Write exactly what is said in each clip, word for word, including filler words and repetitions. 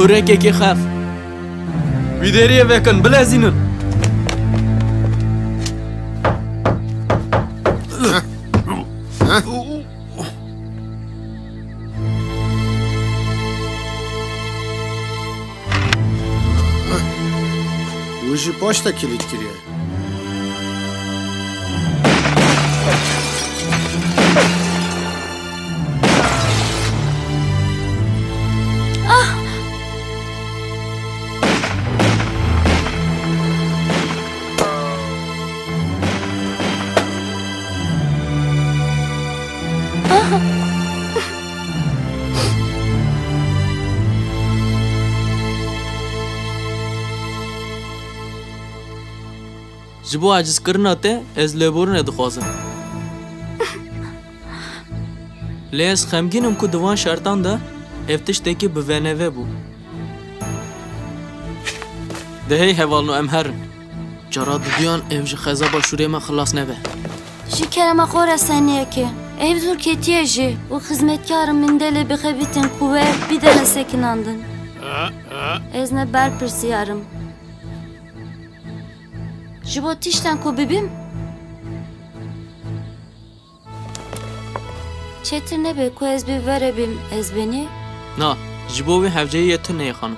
Kurekekê xef. Wî deriyê vekin, bilezînin. Wi jî paşta kilît kiriye. Ji bo ecizkirina te, ez lêborînê dixwazim. Lê ez xemgîn im ku di van şertan de ev tiştekî bi veneve bû. De hey hevalno, em herin. Cara diduyan ev ji xezaba şûrê me xilas nebe. Ji kerema xwe re seniyekê. Ev zûr ketiye jî û xizmetkarim min delê bixebîtin ku we bidene sekinandin. Ez ne berpirsiyar im. Ji bo tiştan ku bibim, çêtir nebe ku ez bi vere bim, ez benî? Na, ji bo wî hevceyî yê tune ye, xanim.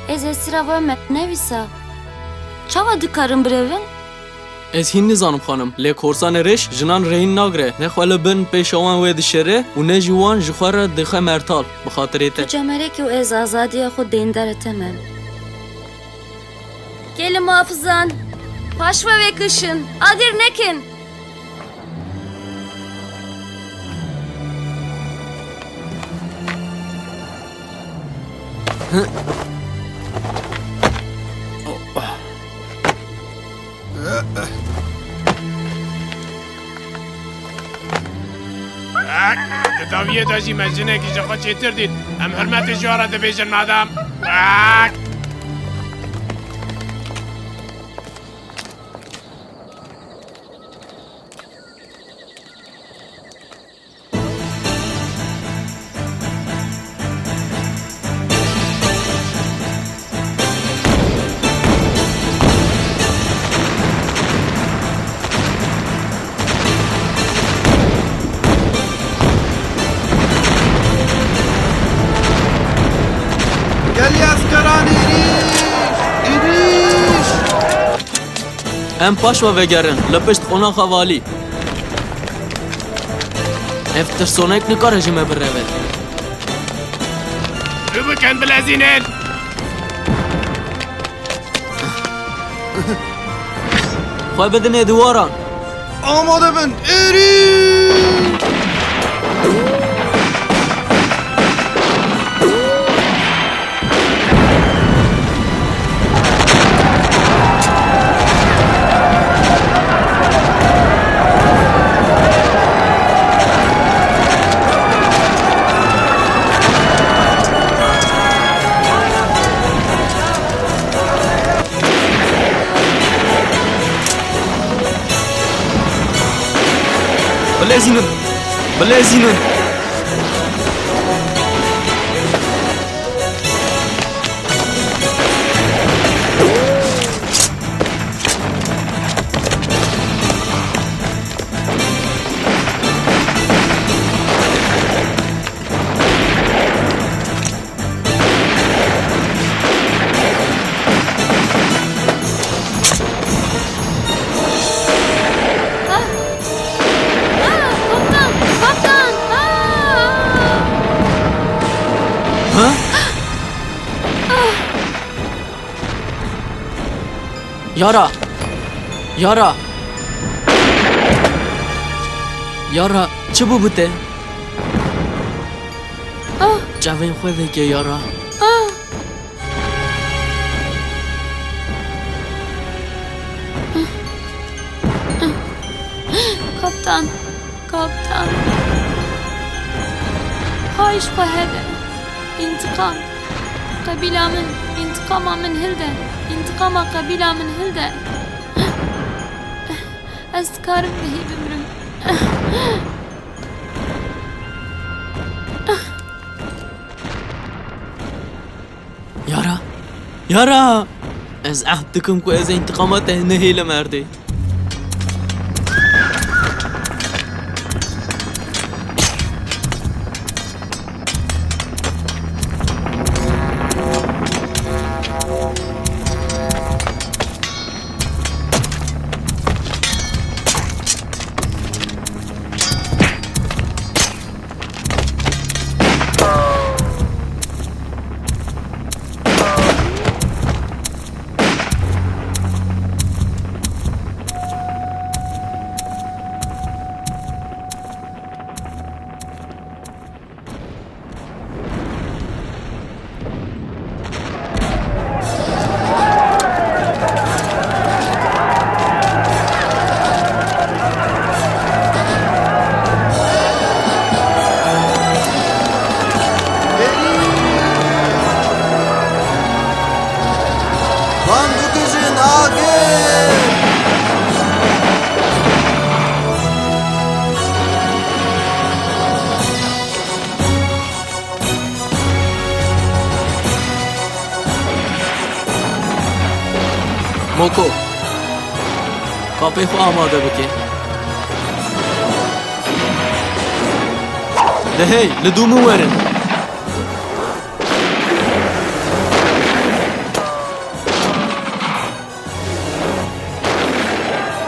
Ez esîra we me, ne wisa? Çawa dikarim birevim? Ez hîn nizanim, xanim, lê korsanê rêş jinan rehîn nagire, ne xwe li bin pêşa wan wê dişêre û ne jî wan ji xwe re dixe mertal, bi xatirê te. Tu camerekî û ez azadiya xwe deyndara te me. Gelin muhafizan, paş ve vekişin, agir nekin. Di dawiyê de jî me jinekî ji xwe çêtir dît. Em hurmetê ji we re dibêjin, madam. Gelî eskeran êrîş! Êrîş! Em paş ve vegerin, li pişt qonaxa valî. Ev tirsonek nikare ji me bireve. Çi bikin, bilezînin? Xwe bidinê diwaran. Amade bin, êrî! Bilezînin! Bilezînin! Ah! Ah! Komutan! Komutan! Ah! Ha? Ah! Yara! Yara! Yara, çi bû bi te? Ah! Çavên xwe veke, Yara. Ah! Kaptan, kaptan. Hay ji xwe hebe. Întiqam. Qebîla min, întiqama min hilde. Întiqama qebîla min hilde. Ez dikarim bihî bimrim. Yara! Yara! Ez ehd dikim ku ez întiqama te nehêlim erdê. Van bikujin, agir! Moko, kapê xwe amade bike. De hey, li dû min werin.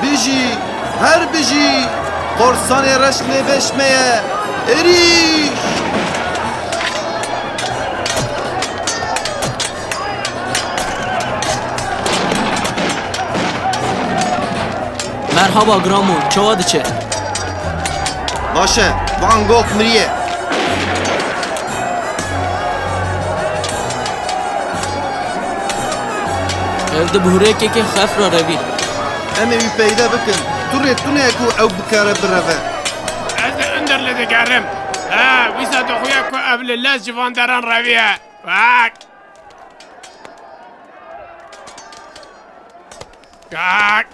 Bijî, her bijî! Korsanê reş lê beş me ye. Êrîş! Merhaba Gramo, çawa diçe? Baş e, Van Gogh miriye. Ev di buhrekeke xef re revî. Em ê wî peyde bikin. Tu rê tune ye ku ew bikare bireve. Ez li Ünderlî digerim. Ha, wisa dixuye ku ev li lez ji van deran reviye. Bak! Bak!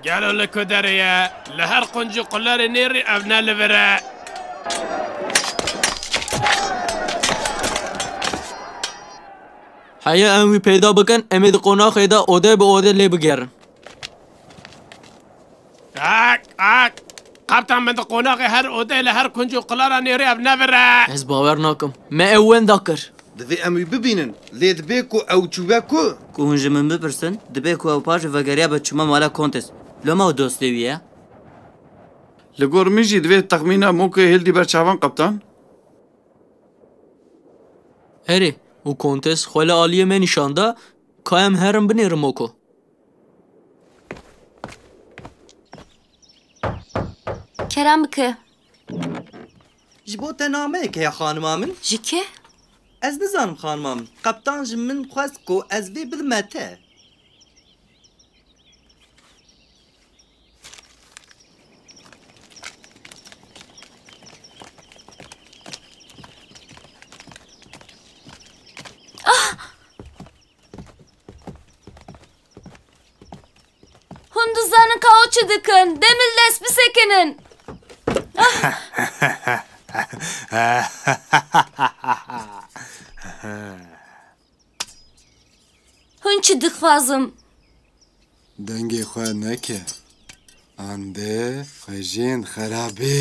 Gelo li ku derê ye? Li her qunc û qulerê nêrî ev ne li vir e. Heye em wî peyda bikin, em ê di qonaxê de ode bi ode lê bigerin. Ak, ak. Qaptan min di qonaxê her odeyê li her kunc û qulara nêrî ev ne vir e. Ez bawer nakim. Me ew wenda kir. Divê em wî bibînin. Lê dibê ku ew çûbe ku? Ku hûn ji min bipirsin, dibê ku ew paş ve vegeriyabe çûme mala Kontes. Loma ew dostê wî ye? Li gor min jî divê texmîna Mokoyê hildî ber çavan, qaptan. Erê, û Kontes xwe li aliyê me nîşan da, ka em herin binêrin Moko. Kerem bike. Ji bo te nameyek heye, xanima min? Ji kê? Ez nizanim, xanima min. Qeptan ji min xwest ku ez vê bidime te. Ah! Hûn dizanin ka ew çi dikin? Demil dest bisekinin. Hûn çi dixwazim? Dengê xwe neke. Ande xwe jên xerabê.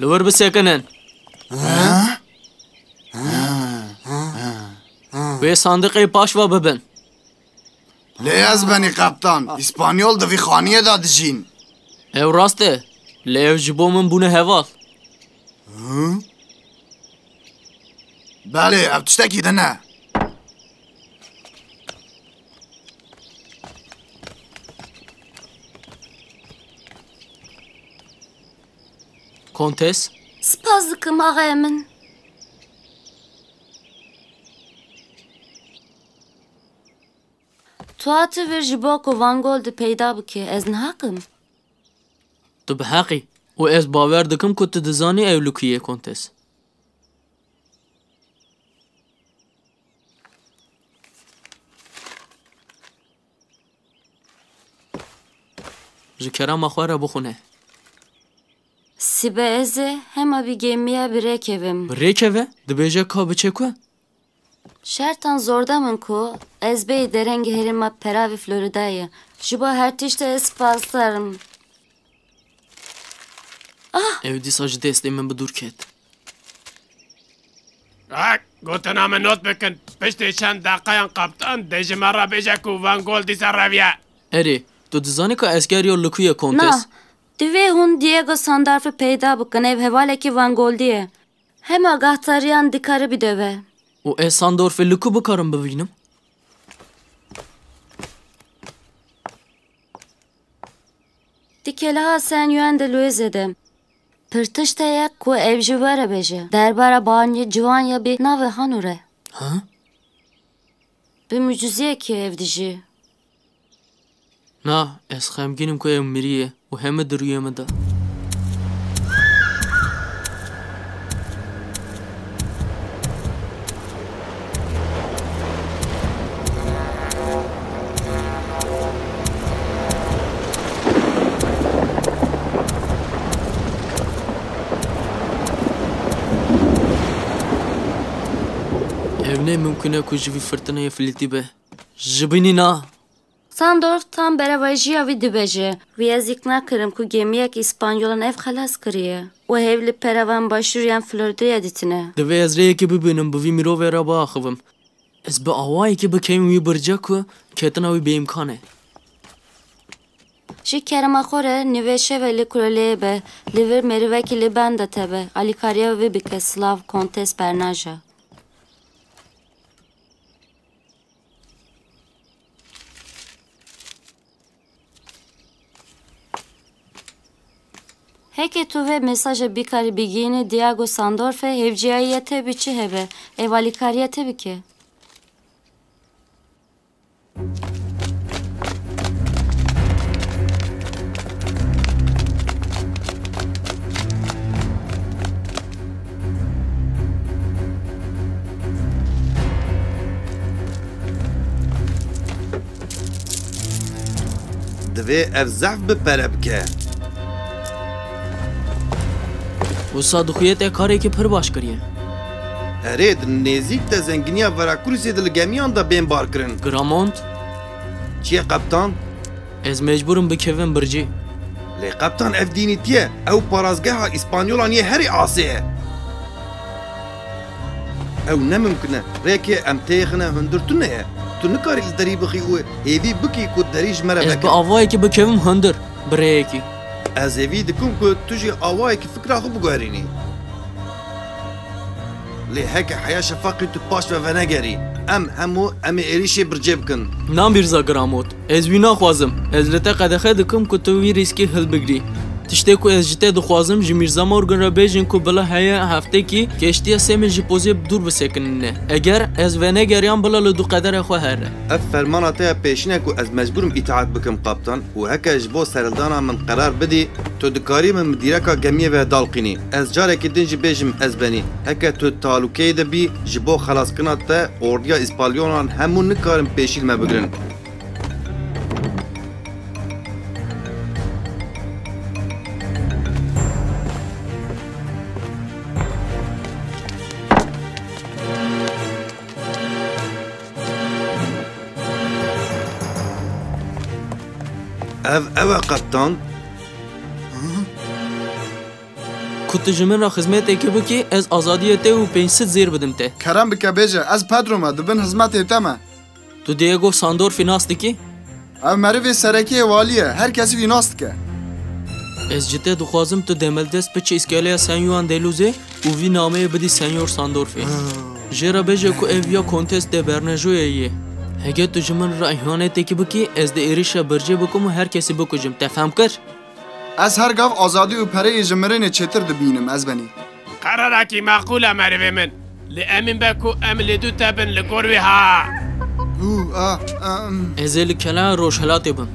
Li wir bisekinin. Wê sandiqê paş ve bibin. Lê ez benî qeptan. Îspanyol di vî xaniyê de dijîn. Ew rast e. Lê ew ji bo min bûne heval. Hı? Belê, ev tiştekî din e. Kontes? Spas dikim, axayê min. Tu hatî vir ji bo ku Van Gogh di peyda bike, ez niha kim? Tu bi heq î. Û ez bawer dikim ku tu dizanî ew li ku ye, Kontes. Ji kerema xwe re bixwine. Sibe ez ê hema bi gemiya bi rê kevim. Bi rê keve? Dibêje ka biçe ku? Şertan zor da min ku ez bêyî derengê herêma peravî Floridayê. Ji bo her tiştê ez spasdar im. Ah! Ew dîsa ji destê min bi dûr ket. Ak, gotina min not bikin. Piştî çend deqayan kaptan dê ji me re bêje ku Van Gogh dîsa reviye. Erê, tu dizanî ka esker ya li ku ye, Kontes? Na, divê hûn Diego Sandorf'ê peyda bikin, ev hevalekî Van Gogh'î ye. Hema agahtariyan dikare bide ve. Û ez Sandorf'ê li ku bikarim bibînim? Di keleha San Juan de Luis'ê de. Pir tişt heye ku ev ji we re bêje. Derbara banyê ciwan ya bi navê Hanu re. Ha? Bi mucizeyekê ev dijî. Na, ez xemgîn im ku ew miriye û heme di rûyê min de. Ev ne mimkun e ku ji vî firtineyê filîtî be. Ji bînî na. Sandorf tam berevajiya wî dibêje. Wî ez îkna kirim ku gemiyek îspanyolan ev xelas kiriye û hev li perevan başûriyan Floridayê dîtine. Divê ez rêyekê bibînim, bi vî mirovê re biaxivim. Ez bi awayekî bikevim wî birce ku ketina wî bêîmkan e. Ji kerema xwe re nivê şevê li kuleleyê be, li vir merivekî li benda te be, alîkariya wî bike, silav, Kontes Bernaja. Heke tu vê mesaja bikarî bigihînî Diego Sandorf'ê, hevcîyayiya te bi çi hebe, ev alîkariya te bike. Divê ev zehf bi pere bike. Wisa dixuye te karekî pir baş kiriye. Erê, di nêzîk te zenginiya Veracruzê de li gemiyan de bên barkirin. Gramont? Çi ye, qeptan? Ez mecbûr im bikevim bircî. Lê qeptan, ev dînîtî ye. Ew parazgeha Îspanyolan yê herî asê ye. Ew ne mimkun e. Rêkê em têxine hundir tune ye. Tu nikarî li derî bixî û hêvî bikî ku derî ji me re veke. Ez bi avayekî bikevim hundir, bi rêyekî. Ez hêvî dikim ku tu jî awayekî fikra xwe biguherînî. Lê heke heya şefaqî tu paş ve venegerî, em hemû em ê êrîşê bircê bikin. Na Mîrza Gramot, ez wî naxwazim. Ez li te qedexe dikim ku tu wî rîskî hilbigirî. Tiştê ku ez ji te dixwazim, ji Mîrza Morgan re bêjin ku bila heye heftekî keştiya Semê ji pozê dûr bisekinîne. Eger ez venegeriyan, bila li du qedera xwe here. Ev fermana te ya pêşîn e ku ez mecbûr im îtaat bikim, qaptan. Û heke ji bo serhildana min qerar bidî, tu dikarî min bi dîreka gemiyê ve dalqînî. Ez carekî din jî bêjim ez benî. Heke tu di talûkeyê de bî, ji bo xelaskirina te, ordiya Îspalyonan hemû nikarin pêşî li me bigirin. Ev ew e, qeptan. Ku tu ji min re xizmeteke bikî, ez azadiyê te û pênc sed zêr bidim te. Kerem bike bêje, ez Pedro me, di bin hizmetê te me. Tu Diego Sandorfî nas dikî? Ev merivê serekî yê walî ye, her kesî wî nas dike. Ez ji te dixwazim tu demeldest biçî îskeleya San Juan de Luzê û vî nameyê bidî Senyor Sandorfê. Jê re bêje ku ev ya Kontes de Bernejoyê ye. Heke tu ji min re îhaneteke bikî, ez di êrişa bircê bikim û her kesî bikujim. Te fehm kir? Ez her gav azadî û pereyê ji mirinê çêtir dibînim, ez benî. Qerarekî meqûl e merivê min. Lê emîn be ku em li dû te bin li gor wê ha. Û, a, a, em. Ez ê li keleha Rojhilatê bim.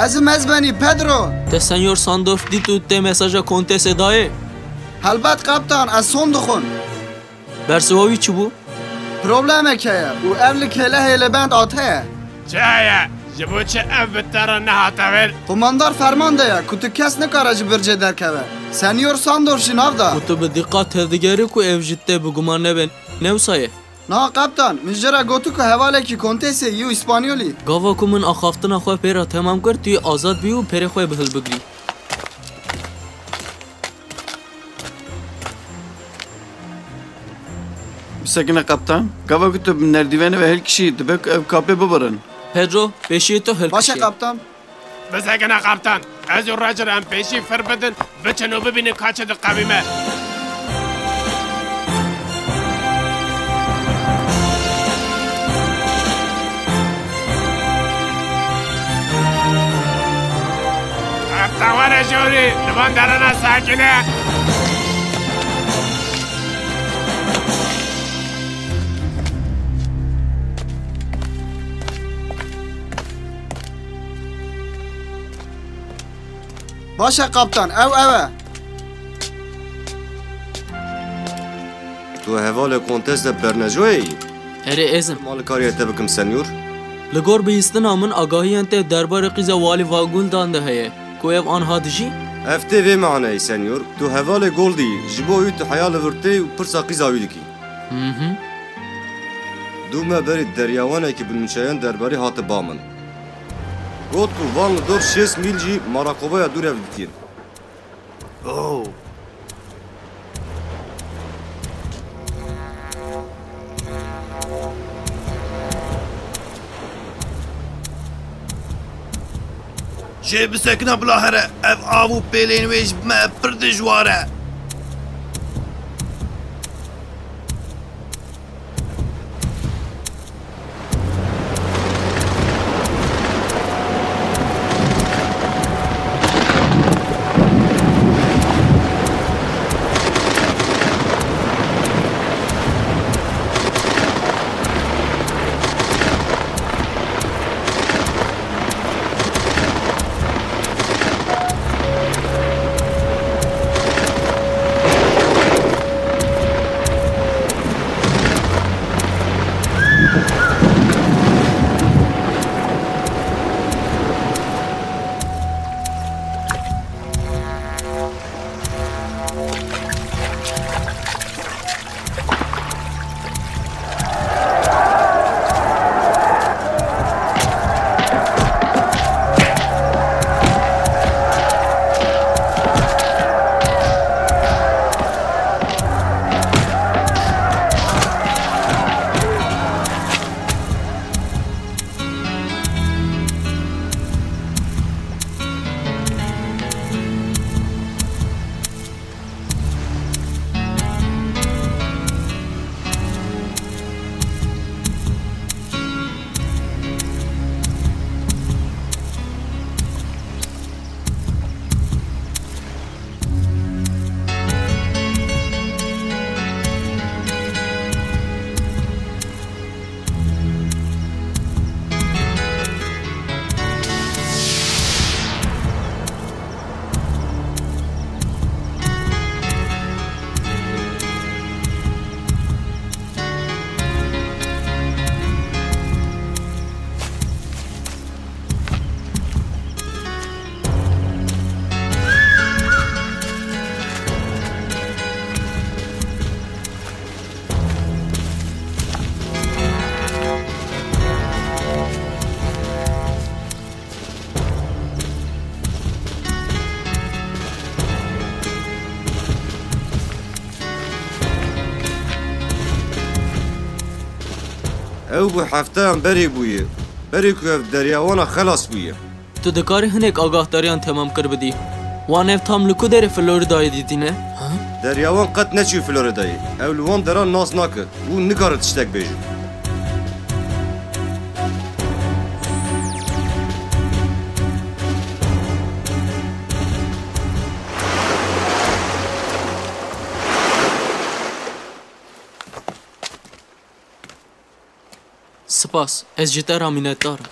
Ez im, ez benî, Pedro. Te Senyor Sandorf dît û te mesaja Kontesê dayê? Helbet, kaptan, ez son dixwim. Bersiva wî çi bû? Problemek heye û ev li kêlehê li bend ate ye. Çi heye? Ji bo çi ev bi te re nehate vir? Komandar ferman daye ku tu kes nikare ji bircê derkeve. Senyor Sandor jî nav da. Û tu bi diqat tevdigerî ku ev ji te bi guman nebe, ne wisa ye? Na, kaptan, min ji re gotî ku hevalekî Kontesê yî û Îspanyolî. Gava ku min axaftina xwe pê re temam kir, tu yê azad bî û perê xwe bi hilbigirî. Bisekine kaptan. Gava ku tu bi nerdîvenê ve hilkişî, dibe ku ev kapê bibirin. Pedro, pêşiyê tu hilkişê. Baş e, kaptan. Bisekine kaptan. Ez û Roger em pêşî fir bidin, biçin û bibînin ka çi diqewîme. Kaptan, were jorî, li van derana sakine. Baş e, kaptan, ew ew e. Tu hevalê Kontesê Bernejoyê yî? Erê, ez im. Ma li karî te bikim, senyor? Li gor bihîstina min, agahiyên te derbarê qîza Walî Vaguldan de heye, ku ev anha dijî? Ev tê vê maneyê, senyor. Tu hevalê Goldî yî, ji bo wî tu heya li vir tê û pirsa qîza wî dikî. Mhm. Du meh berî deryawanekî binûçeyan derbarî hate ba min. Got ku van li dor şêst mîl jî Marakovaya dûr hev dîtîn. Oh. Jê bisekine bila here, ev av û pêlên wê ji me pir dijwar e. Ew bû hefteyan berê bûye, berê ku ev deryawana xelas bûye. Tu dikarî hinek agahdariyan temam kir bidî? Wan ev tam li ku derê Floridayê dîtîne? Ha? Deryawan qet neçû Floridayê. Ew li wan deran nas nake û nikare tiştek bêje. Spas, ez ji te re mînetdar im.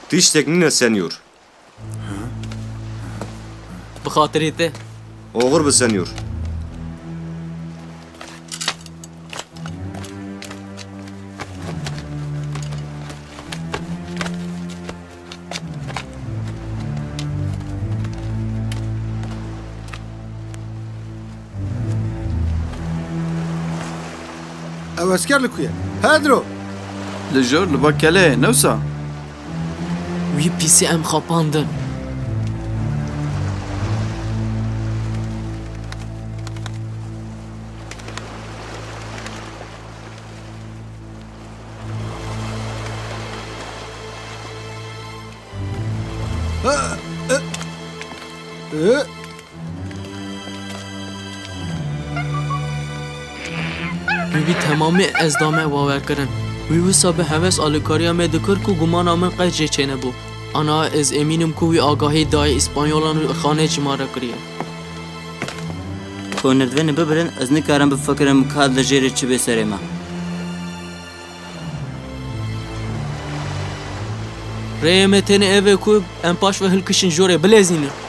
Tiştek nîne, senyor. Bi xatirê te. Oxir bi, senyor. Ew esker li ku ye? Pedro! Li jor, li ba kelê, ne wisa? Wî pîsê em xapandin. Wî bi temamî ez dame bawerkirin. Wî wisa bi heves alîkariya me dikir ku gumana min qet jê çênebû. Ana ez emîn im ku wî agahî dayê Îspanyolan û xanê ji me re kiriye. Ku nerdivên bibirin, ez nikarim bifikirim ka li jêrê çi bê serê me. Rêyê me tenê ev e ku em paş ve hilkişin jorê bilezînin.